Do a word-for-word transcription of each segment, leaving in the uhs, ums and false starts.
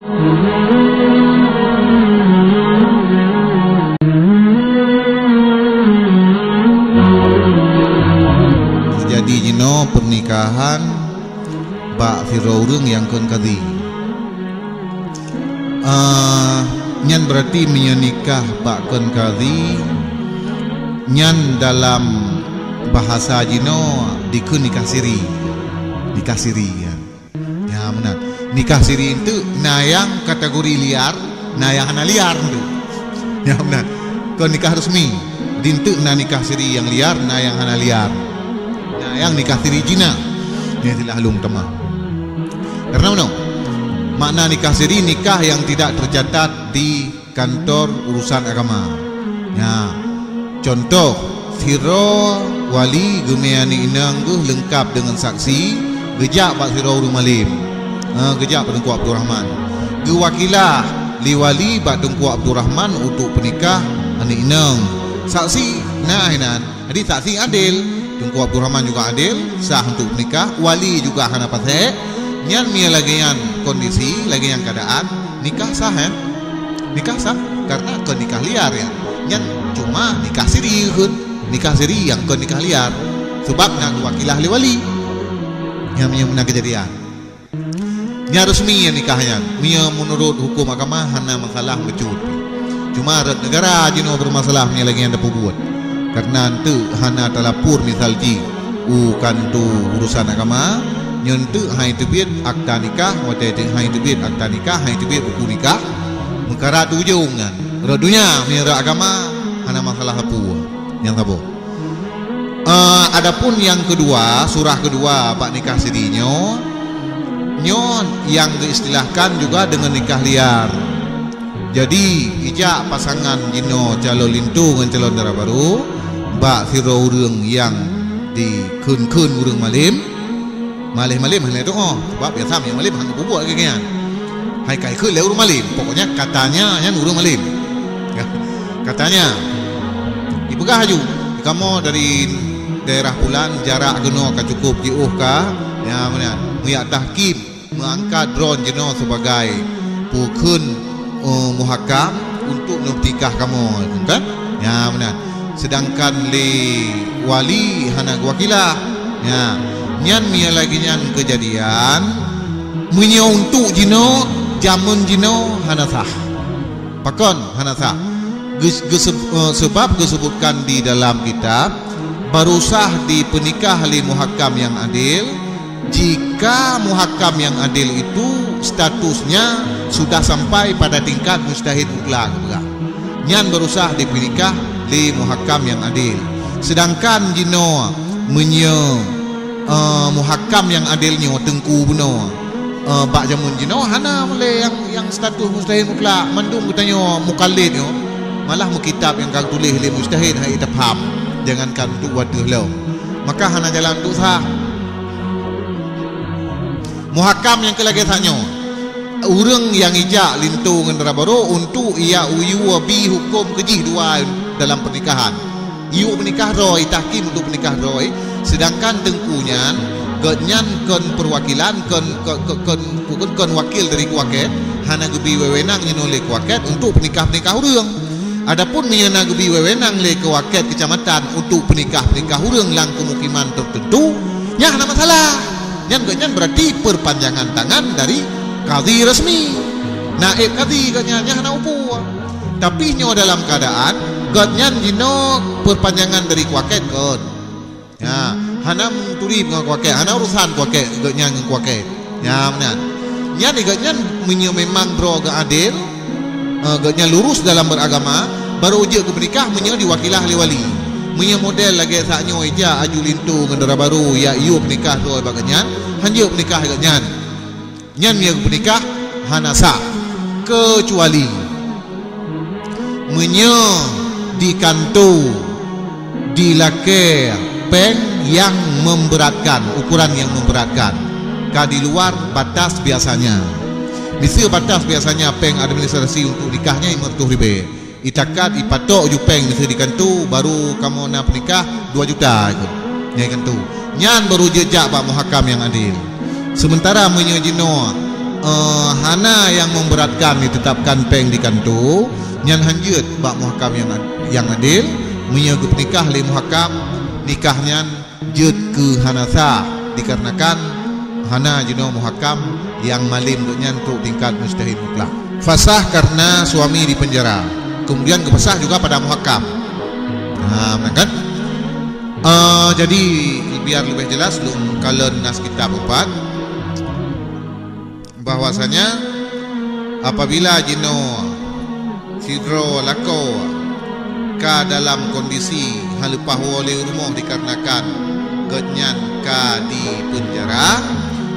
Jadi jinoe pernikahan bak sidroe ureuëng nyang kon kadhi. Ah, nyan berarti meunyoe nikah bak kon kadhi, nyan dalam bahasa jinoe dikheun nikah siri. Nikah siri, ya. Ya, meunan. Nikah siri enteuk na nyang kategori liar, na nyang hana liar enteuk. Ya, meunan. Kon nikah resmi. Di enteuk na nikah siri nyang liar, na nyang hana liar. Na nyang nikah siri jina. Nyan istilah lôn teuma. Karena meunoe, makna nikah siri, nikah yang tidak tercatat di kantor urusan agama. Nya, contoh, sidroe wali geumè aneuk inong geuh leungkap deungon saksi, geujak bak sidroe ureuëng malem. Eh, geujak bak Teungku Abdul Rahman. Geuwakilah lé wali bak Teungku Abdul Rahman untuk peunikah aneuk inong. Saksi na inan. Jadi saksi adil, Teungku Abdul Rahman juga adil, sah untuk nikah, wali juga hana pasék. Nyan meunyoe lagèe nyan kondisi, lagèe nyan keadaan, nikah sah, eh? Nikah sah, karena kon nikah liar, ya. Nyan cuma nikah siri kheun, nikah siri nyang kon nikah liar. Sebab na geuwakilah lé wali. Nyan meunyoe meunan keujadian. Nyan resmi nyan nikah nyan. Meunyoe meunurot huköm agama hana masalah meucut. Cuma rot neugara jinoe beumasalah meunyoe lagèe nyan tapeubuet. Karena enteuk hana talapor misal jih u kanto urusan agama, nyoe enteuk han teubiet akta nikah, watèe teuk han teubiet akta nikah, han teubiet buku nikah, meukara tu ujong nyan. Rot donya meunyoe rot agama hana masalah sapeue. Nyang saboh. Eh, adapun nyang keudua, surah keudua bak nikah siri nyoe, nyoe nyang geuistilahkan juga deungon nikah liar. Jadi, ijak pasangan jinoe calon linto ngon calon dara barô bak sidroe ureuëng nyang dikheun-kheun ureuëng malem. Malem-malem hana tu'oh, sebab biasa meunyoe malem hana bubuet lagèe nyan. Hai ka ikheun lé ureuëng malem, pokoknya katanya nyan ureuëng malem. Katanya, ipeugah laju, "Kamoe dari daerah pulan, jarak keunoe ka cukup jiôh ka, ya, meunan, meuyak tahkim, meuangkat droen jinoe sebagai peue kheun, eh, muhakam untuk neupeutikah kamoe," kan? Ya, meunan. Sedangkan lé wali hana geuwakilah. Ya, nyan meunyoe lagèe nyan keujadian, meunyoe untuk jinoe, jameun jinoe hana sah. Pakon hana sah? Geus-, geuseb-, eh, sebab geusebutkan di dalam kitab, baru sah dipeunikah lé muhakam nyang adil, jika muhakam nyang adil itu statusnya sudah sampai pada tingkat mujtahid mutlak, geupeugah. Nyan baru sah dipeunikah lé muhakam nyang adil. Sedangkan jinoe meunyoe, eh, muhakam nyang adil nyoe teungku bunoe, eh, bak jameun jinoe hana lé nyang, nyang status mujtahid mutlak, mandum geutanyoe mukallid nyoe, malah meukitab nyang ka geutuléh lé mujtahid hai tapham, jangankan untuk watèe lom. Maka hana jalan untuk sah. Muhakam nyang keu lagèe tanyoe, ureuëng nyang ijak linto ngon dara barô untuk ijak iyue bi huköm keu jih dua dalam pernikahan. Iyue peunikah droe, itahkim untuk peunikah droe, sedangkan teungku nyan, gobnyan kon perwakilan, kon, kon, kon, kon, kon, kon wakil dari kuakét, hana geubi wewenang nyan lé kuakét untuk peunikah-peunikah ureuëng. Adapun meunyoe na geubi wewenang lé kuakét keucamatan untuk peunikah-peunikah ureuëng lam keumukiman teuteuntu, nyan hana masalah. Nyan gobnyan berarti perpanjangan tangan dari kadhi resmi. Naib kadhi gobnyan, nyan hana peue. Tapi nyoe dalam keuadaan gobnyan jinoe perpanjangan dari kuakét kon. Ya, hana meuturi ngon kuakét, hana urusan kuakét, gobnyan ngon kuakét. Ya, meunan. Nyan gobnyan meunyoe memang droe geuh adil, eh, gobnyan lurus dalam beragama, baru jeuet geupeunikah meunyoe diwakilah lé wali. Meunyoe model lagèe sak nyoe ijak aju linto ngon dara barô, ijak iyue peunikah droe bak gobnyan, hanjeuet peunikah gobnyan. Nyan meunyoe geupeunikah hana sah, keucuali meunyoe di kanto dilakée péng nyang memberatkan, ukuran nyang memberatkan, ka di luar batas biasanya. Miseue batas biasanya péng administrasi untuk nikah nyan lima ratus ribèe. Itakat ipatok ju péng miseue di kanto, baru kamoe na peunikah dua juta ikot. Nyan di kanto. Nyan baru jeuet jak bak muhakam nyang adil. Sementara meunyoe jinoe Eh, hana nyang memberatkan ditetapkan péng di kantô, nyan hanjeuet bak muhakam nyang ad-, nyang adil. Meunyoe geupeunikah lé muhakam, nikah nyan jeuet keu hana sah, dikarenakan hana jinoe muhakam nyang malém geuh nyan trok tingkat mustahil mutlak. Fasah karena suami di penjara, kemudian geupasah juga pada muhakam. Nah, meunan kan? Eh, jadi, biar leubeh jelas, lôn kalon nas kitab upat. Bahwasanya apabila jinoe sidroe lakoe ka dalam kondisi hana leupah woe lé rumoh dikarenakan gobnyan ka di peunjara,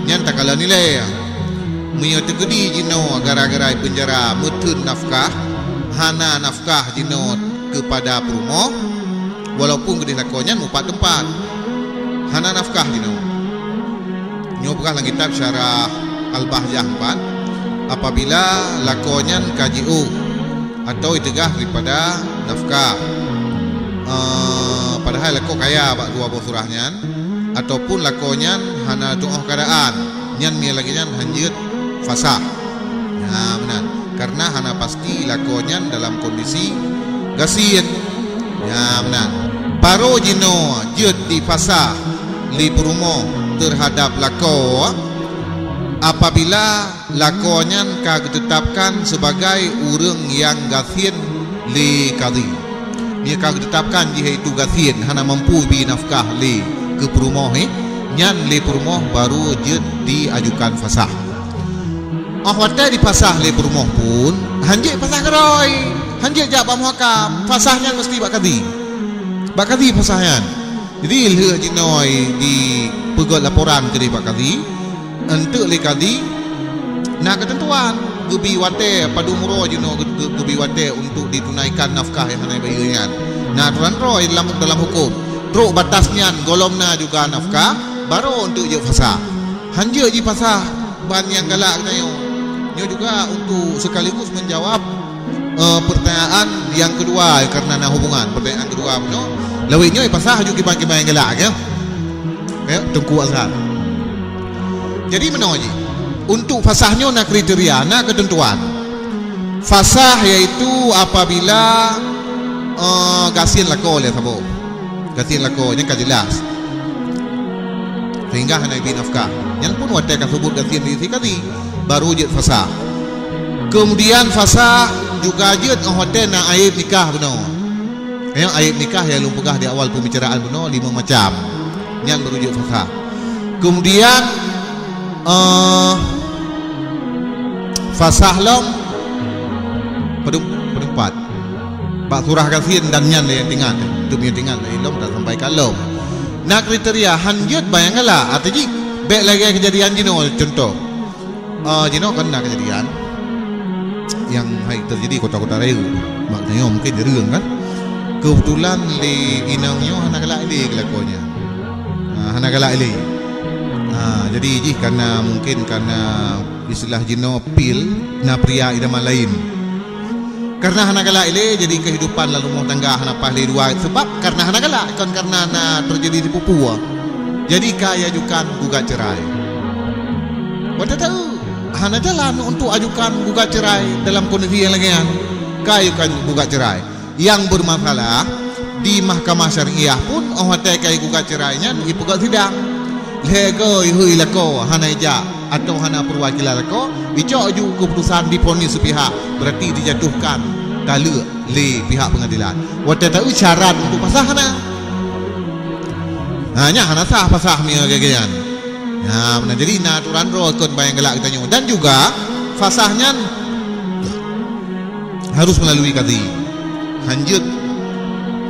nyan takalon ilée. Meunyoe teukeudi jinoe gara-gara di peunjara meutheun nafkah, hana nafkah jinoe keupada peurumoh, walaupun keudeh lakoe nyan mupat teumpat, hana nafkah jinoe. Nyoe peugah lam kitab syarah Al-Bahjah empat, apabila lakoe nyan ka jiôh atau iteugah daripada nafkah, eh, padahai lakoe kaya bak dua boh surah nyan, ataupun lakoe nyan hana tu'oh keuadaan, nyan meunyo lagée nyan hanjeuet fasah. Nah, meunan. Karena hana pasti lakoe nyan dalam kondisi gasien. Ya, meunan. Barô jinoe jeuet dipasah lé peurumoh teuhadab lakoe apabila lakoe nyan ka geuteutapkan sibagai ureuëng nyang gasien lé kadhi. Meunyo ka geuteutapkan jih itu gasien, hana mampu bri nafkah lé keu peurumoh, eh, nyan lé peurumoh barô jeuet diajukan fasah. Óh watée dipasah lé peurumoh pun, hanjeuet pasah keudroe, hanjeuet jak bak muhakam, fasah nyan meusti bak kadhi. Bak kadhi fasah nyan. Jadi, lheueh jinoe dipeugét laporan keudeh bak kadhi, eunteuk lé kadhi na keuteuntuan, geubri watée padum uroe jinoe geu-, geu-, geubri watée untuk ditunaikan nafkah nyang hana bayeue nyan. Na aturan droe dalam, dalam huköm. Trok batas nyan gohlom na juga nafkah, barô untuk jeuet fasah. Hanjeuet jipasah ban nyang galak geutanyoe. Nyoe juga untuk sekaligus menjawab, eh, pertanyaan yang kedua karena na hubungan. Pertanyaan kedua bunoe, lawét nyoe pasah aju kiban-kiban nyang galak, ya. Ya, Teungku Azhar. Jadi meunoe jih, untuk fasah nyoe na kriteria, na keuteuntuan. Fasah yaitu apabila, eh, gasien lakoe lé saboh. Gasien lakoe nyan ka jelas. Sehingga hana bri nafkah. Nyan pun watée ka seubut gasien di sisi kadhi, barô jeuet fasah. Kemudian fasah juga jeuet óh watée na aéb nikah bunoe. Nyoe aéb nikah nyang lôn peugah di awal pembicaraan bunoe lima macam. Nyan barô jeuet fasah. Kemudian, eh, fasah lom padum, padum pat. Bak surah gasien dan nyan lé nyang teuingat, eh. Untuk nyang teuingat lé lom tasampaikan lom. Na kriteria hanjeuet ban nyang galak, arti jih bék lagée keujadian jinoe contoh. Ah, jinoe kan na keujadian nyang hai teujadi kota-kota rayeuk. Mak nyoe mungkin jareueng kan. Keubeutulan lé inong nyoe hana galak ilé keu lakoe nyan. Ah, hana galak ilé. Ah, jadi jih karena mungkin karena istilah jinoe pil na pria idaman laén. Karena hana galak ilé, jadi kehidupan lam rumoh tangga hana paih lé dua, sebab karena hana galak, kon karena na teujadi sipupu. Jadi ka iajukan gugat cerai. Watée taeu hana jalan untuk ajukan gugat cerai dalam kondisi nyang lagée nyan, ka ajukan gugat cerai. Nyang bermasalah, di mahkamah syariah pun óh watée ka igugat cerai nyan ipeugét sidang. Lhée goe ihôi lakoe hana ijak atau hana peuwakilan lakoe, icok ju keuputusan diponis sepihak, berarti dijatuhkan taleuek lé pihak pengadilan. Watée taeu syarat untuk pasah hana. Ha, nyan hana sah pasah meunyoe lagée nyan. Ha, meunan jadi na aturan droe kon ban nyang galak geutanyoe. Dan juga fasah nyan harus melalui kadhi. Hanjeuet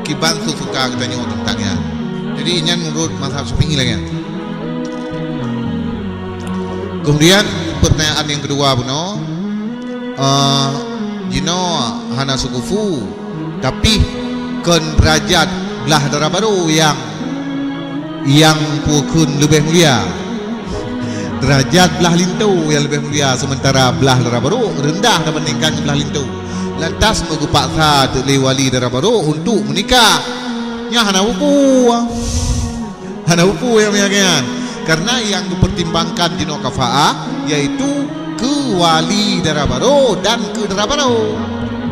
kiban seusuka geutanyoe teuntang nyan. Jadi nyan menurut mazhab Syafi'i lagée nyan. Kemudian pertanyaan yang kedua bunoe, eh, jinoe hana seukufu, tapi kon derajat blah dara barô nyang nyang peue kheun leubeh mulia. Derajat blah linto nyang leubeh mulia, sementara blah dara barô reundah tabandingkan ngon blah linto. Lantas meugeupaktsa teuk lé wali dara barô untuk meunikah. Nyan hana buku. Hana buku nyang meunan. Karena nyang dipertimbangkan jinoe kafaah, yaitu keu wali dara barô dan keu dara barô.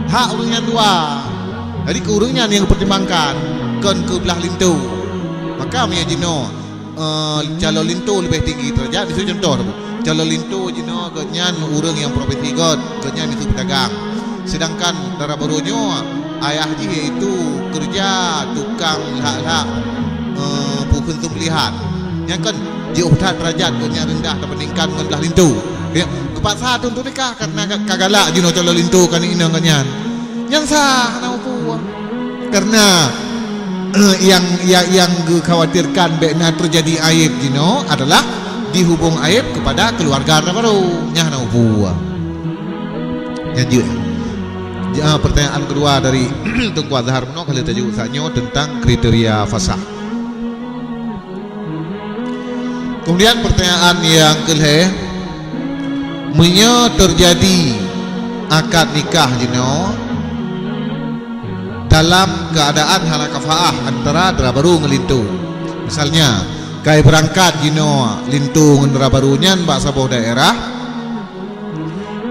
Hak ureuëng nyan dua. Jadi keu ureuëng nyan nyang geupeutimbangkan, kon keu blah linto. Maka meunyoe jinoe, eh, calon linto leubeh tinggi deurajat, miseue contoh, calon linto jinoe gobnyan ureuëng nyang profesi gét, gobnyan miseue peudagang. Sedangkan dara barô nyoe ayah jih yaitu keureuja tukang lhak-lhak, eh, peue kheun seumeuleuhat. Nyan kan jiôh that deurajat gobnyan reundah teubandingkan ngon blah linto. Ya, geupaksa teuntèe nikah karena ka, ka galak jinoe calon linto keu inong gobnyan. Nyan sah, hana peue. Karena, eh, nyang, nyang, nyang geukhawatirkan bèk na teujadi aéb jinoe adalah dihubung aéb kepada keuluwarga dara barô. Nyan hana peue. Nyan jeuet. Ja, pertanyaan kedua dari Teungku Azhar meunoe, ka lheueh tajaweueb saat nyoe tentang kriteria fasah. Kemudian pertanyaan nyang keulhèe, meunyoe teujadi akad nikah jinoe dalam keuadaan hana kafaah antara dara barô ngon linto. Misalnya, kai beurangkat jinoe linto ngon dara barô nyan bak saboh daerah,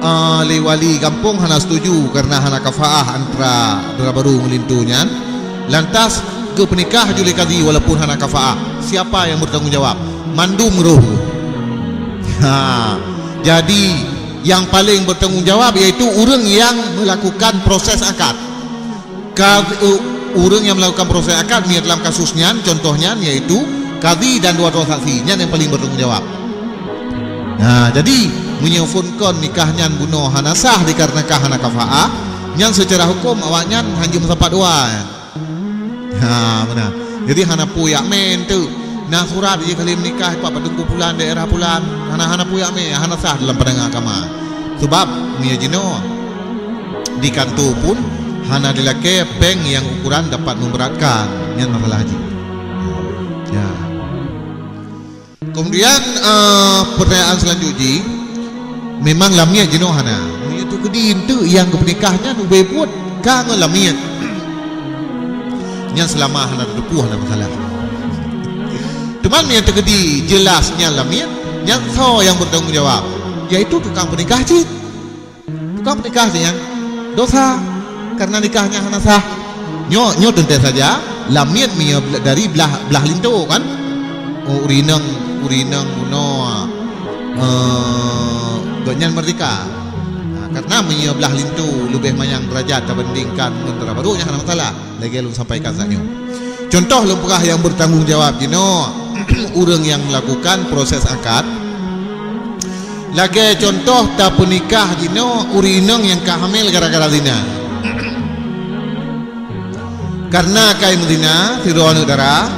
eh, lé wali gampông hana setuju karena hana kafaah antara dara barô ngon linto nyan, lantas geupeunikah ju lé kadhi walaupun hana kafaah. Siapa yang bertanggung jawab? Mandum roh. Ha, jadi yang paling bertanggung jawab yaitu ureuëng yang melakukan proses akad. Ka-, u-, ureuëng nyang melakukan proses akad, meunyoe dalam kasus nyan, contoh nyan, yaitu kadhi dan dua droe saksi, nyan nyang paling bertanggung jawab. Nah, jadi, meunyoe phon kon nikah nyan bunoe hana sah dikarenakan hana kafaah, nyan secara hukum awaknyan hanjeuet meusapat dua. Ha, meunan. Jadi, hana peue jak mè teuk. Na surat jih kali meunikah, pat, pat teungku pulan, daerah pulan. Hana, hana peue jak mè, hana sah dalam pandangan agama. Sebab, meunyoe jinoe, di kantô pun hana jilakée péng nyang ukuran dapat memberatkan. Nyan masalah jih. Ya. Kemudian, eh, pertanyaan selanjut jih, memang lamiet jinoe hana. Meunyoe teukeudi enteuk nyang geupeunikah nyan ubé buet ka ngon lamiet. Nyan selama hana teupeue hana masalah. Teuma meunyoe teukeudi jelas nyan lamiet, nyan soe nyang bertanggung jawab? Yaitu tukang peunikah cit. Tukang peunikah cit nyan dosa, karena nikah nyan hana sah. Nyoe, nyoe teuntèe saja, lamiet meunyoe bla-, dari blah, blah linto kan. Oh, ureueng inong, ureueng inong bunoe, eh, gobnyan merdeka. Ha, karena meunyoe blah linto leubeh manyang derajat tabandingkan ngon dara barô, nyan hana masalah. Lagèe lôn sampaikan saat nyoe. Contoh lôn peugah nyang bertanggung jawab jinoe, ureueng nyang melakukan proses akad. Lagèe contoh tapeunikah jinoe ureueng inong nyang ka hamil gara-gara zina. Karena kai meuzina sidroe aneuk dara,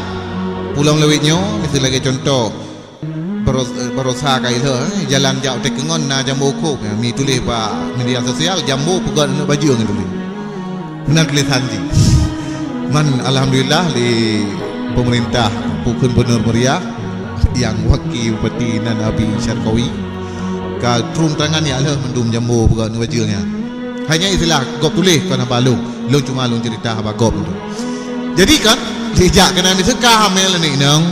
pulang lewat nyoe, miseue lagèe contoh, Barosa, barosa ka ilheueh, eh, jalan jak u Tekengon na jambo kôb, ya, mi tuléh bak media sosial, jambo peugöt aneuk bajeueng tuléh. Meunan tulésan jih. Man, alhamdulillah, lé pemerintah Bukon Gubernur Meriah, nyang waki bupati nan Abi Syarkawi, ka trueng tangan jak lheueh mandum jambo peugöt aneuk bajeueng nyan. Hai nyan istilah gob tuléh kon haba lôn. Lôn cuma lôn cerita haba gob tu. Jadi kan, dijak keunan miseue ka hamil aneuk inong.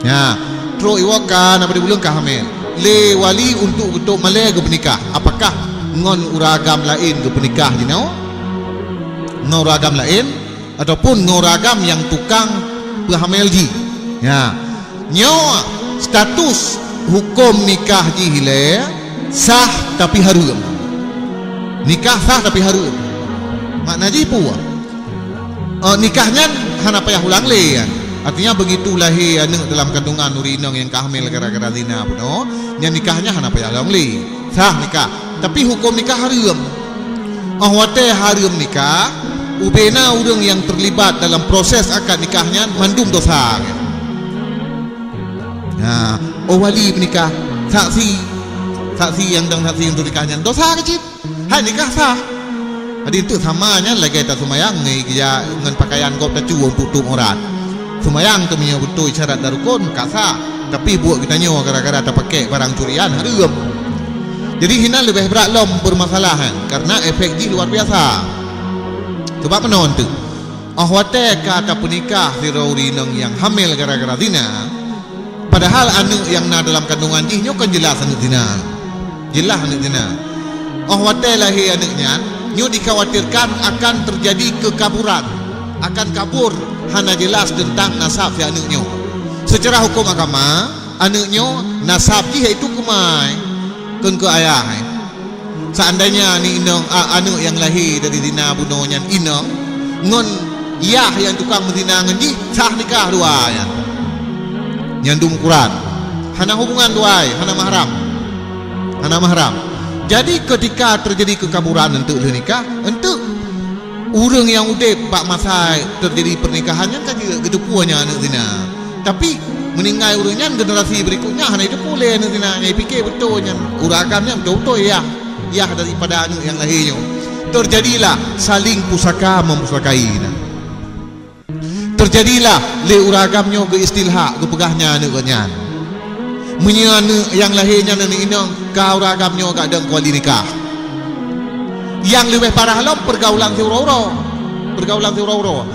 Ya, trok iwoe ka na padub buleuen ka hamil. Lé wali untuk geutôp malèe geupeunikah. Apakah ngon ureueng agam laén geupeunikah jinoe? Ngon ureueng agam laén ataupun ngon ureueng agam nyang tukang peuhamil jih? Ya. Nyoe status huköm nikah jih ilèe sah tapi hareuem. Nikah sah tapi hareuem. Makna jih peue? Eh, nikah nyan hana payah ulang lé nyan. Artinya, begitu lahé aneuk dalam kandungan ureueng inong nyang ka hamil gara-gara zina bunoe, nyan nikah nyan hana payah ulang lé. Sah nikah. Tapi huköm nikah hareuem. Óh watèe hareuem nikah, ubé na ureueng nyang terlibat dalam proses akad nikah nyan mandum dosa. Nah, óh wali peunikah, saksi, saksi nyang dong saksi untuk nikah nyan dosa keu cit. Hai nikah sah. Jadi, enteuk sama nyan lagèe taseumayang ngon ija-, ngon pakaian gob tacu untuk tôp aurat. Seumayang teuh meunyoe beutôi syarat dan rukon ka sah, tapi buet geutanyoe gara-gara tapakèk barang curian hareuem. Jadi, hinan leubeh brat lom peumasalahan, karena efek jih luar biasa. Sabab meunan teuk, óh watèe ka tapeunikah sidroe ureueng inong nyang hamil gara-gara zina, padahal aneuk nyang na dalam kandungan jih nyoe kan jeulaih aneuk zina. Jeulaih aneuk zina. Óh watée lahé aneuk nyan, nyoe dikhawatirkan akan teujadi keukaburan, akan kabur hana jeulaih teuntang nasab si aneuk nyoe. Seucara huköm agama, aneuk nyoe nasab jih yaitu keu ma, kon keu ayah. Seandainya ni inong, a-, aneuk nyang lahé dari zina bunoe nyan inong, ngon yah nyang tukang meuzina ngon jih, sah nikah dua nyan. Nyan dum ukuran. Hana hubungan dua, hana mahram. Hana mahram. Jadi, ketika teujadi keukaburan eunteuk lheueh nikah, eunteuk ureuëng nyang udeb bak masa teujadi peunikahan nyan ka jeuet geuteupeue nyan aneuk zina. Tapi, meuninggai ureuëng nyan, generasi berikutnya hana jiteupeue lé aneuk zina, nyang jipike beutôi nyan. Ureuëng agam nyan beutôi-beutôi yah, yah daripada aneuk nyang lahé nyoe. Teujadilah saling pusaka mempusakai na. Teujadilah lé ureuëng agam nyoe geuistilhak geupeugah nyan aneuk geuh nyan. Meunyoe aneuk nyang lahé nyan aneuk inong, ka ureuëng agam nyoe gak dong kuali nikah. Nyang leubeh parah lom, peurgaulan siuroe-uroe. Peurgaulan siuroe-uroe.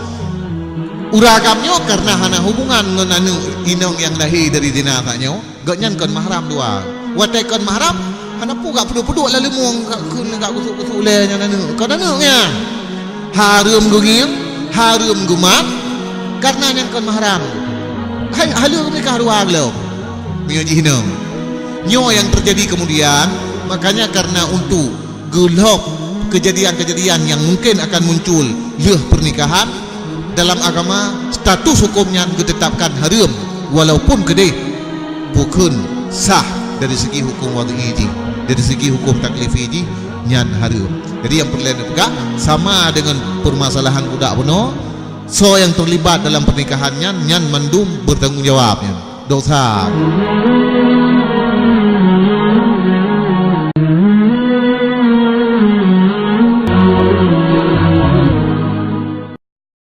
Ureuëng agam nyoe kareuna hana hubungan ngon aneuk inong nyang lahé dari zina saat nyoe. Gobnyan kon mahram dua. Watée kon mahram, hana peue gak peuduek-peuduek lam leumueng gak kheun gak gusuk-gusuk lé nyan aneuk. Kon aneuk nyan. Hareuem geugieng, hareuem geumat, kareuna nyan kon mahram. Hai, haleue nikah dua lom. Meunyoe jih inong. Nyoe nyang teujadi keumudian, makanya kareuna untuk geulhok keujadian-keujadian nyang mungken akan muncul lheueh peunikahan, dalam agama, status huköm nyan geuteutapkan hareuem, walaupun keudeh bukon sah dari segi huköm wad'i jih, dari segi huköm taklifi jih, nyan hareuem. Jadi, nyang peureulée neupeugah, sama deungon peumasalahan budak bunoe, soe nyang teulibat dalam peunikahan nyan, nyan mandum beutanggung jawab nyan. Dosa.